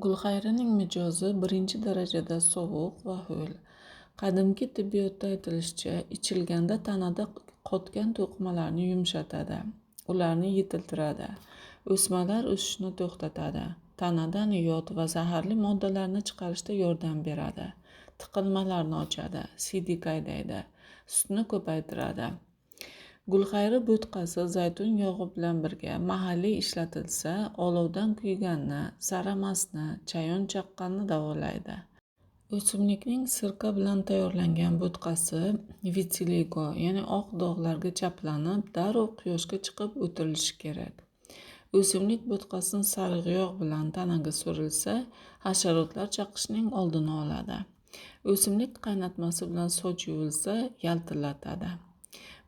Gulxayrining mijozi birinchi darajada sovuq va ho'l. Qadimgi tibbiyotda aytilishicha, ichilganda tanada qotgan to'qimalarni yumshatadi, ularni yetiltiradi, o'smalar o'sishini to'xtatadi, tanadan yod va zaharli moddalarni chiqarishda yordam beradi, tiqilmalarni ochadi, siydik haydaydi, sutni ko'paytiradi. Gulxayri bo'tqasi zaytun yog'i bilan birga mahalliy ishlatilsa, olovdan kuyganni, saramasni, chayon chaqqanni davolaydi. O'simlikning sirka bilan tayyorlangan bo'tqasi vitiligo, ya'ni oq dog'larga chaplanib, darrov quyoshga chiqib o'tirilishi kerak. O'simlik bo'tqasini sariq yog' bilan tanaga surilsa, hasharotlar chaqishining oldini oladi. O'simlik qaynatmasi bilan soch yuvilsa, yaltillatadi.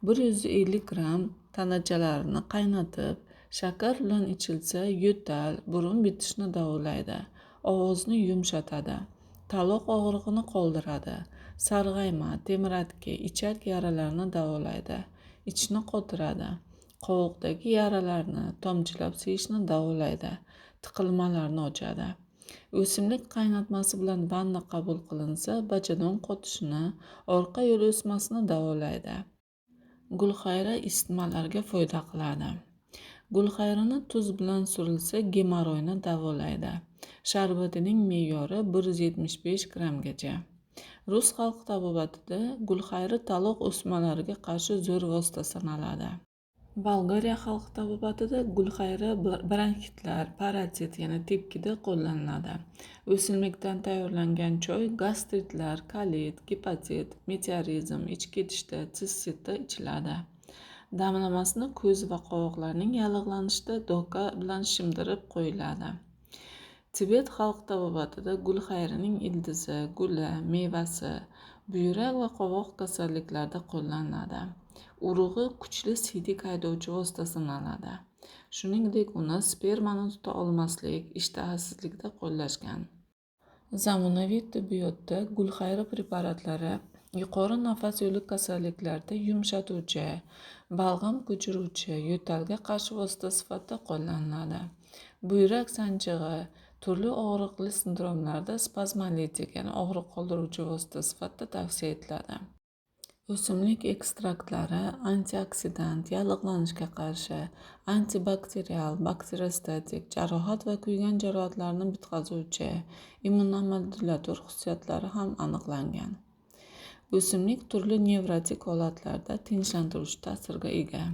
150 gramm tanachalarini qaynatib, shakar bilan ichilsa, yo'tal, burun bitishni davolaydi, ovozni yumshatadi, taloq og'rig'ini qoldiradi, sarg'ayma, temiratki, ichak yaralarini davolaydi, ichni qotiradi, qovoqdagi yaralarni tomchilab siyishni davolaydi, tiqilmalarni ochadi. O'simlik qaynatmasi bilan vanna qabul qilinsa, bachadon qotishini, orqa yo'l o'smasini davolaydi. Gulxayra isitmalarga foyda qiladi. Gulxayrini tuz bilan surilsa, gemoroyni davolaydi. Sharbatining me'yori 175 grammgacha. Rus xalq tabobatida gulxayri taloq o'smalariga qarshi zo'r vosita sanaladi. Bolgariya xalq tabobatida gulxayri bronxitlar, paratit, ya'ni tepkida qo'llaniladi. O'simlikdan tayyorlangan choy gastritlar, kolit, gepatit, meteorizm, ich ketishda, sistitda ichiladi. Damlamasini ko'z va qovoqlarning yallig'lanishida doka bilan shimdirib qo'yiladi. Tibet xalq tabobatida gulxayrining ildizi, guli, mevasi buyrak va qovoq kasalliklarida qo'llaniladi. Urug'i kuchli siydik haydovchi vosita sanaladi. Shuningdek, uni spermani tuta olmaslik, ishtahasizlikda qo'llashgan. Zamonaviy tibbiyotda gulxayri preparatlari yuqori nafas yo'li kasalliklarida yumshatuvchi, balg'am ko'chiruvchi, yo'talga qarshi vosita sifatida qo'llaniladi. Buyrak sanchig'i, turli og'riqli sindromlarda spazmolitik, ya'ni og'riq qoldiruvchi vosita sifatida tavsiya etiladi. O'simlik ekstraktlari antioksidant, yallig'lanishga qarshi, antibakterial, bakteriostatik, jarohat va kuygan jarohatlarni bitqazuvchi, immunomodulyator xususiyatlari ham aniqlangan. O'simlik turli nevrotik holatlarda tinchlantiruvchi ta'sirga ega.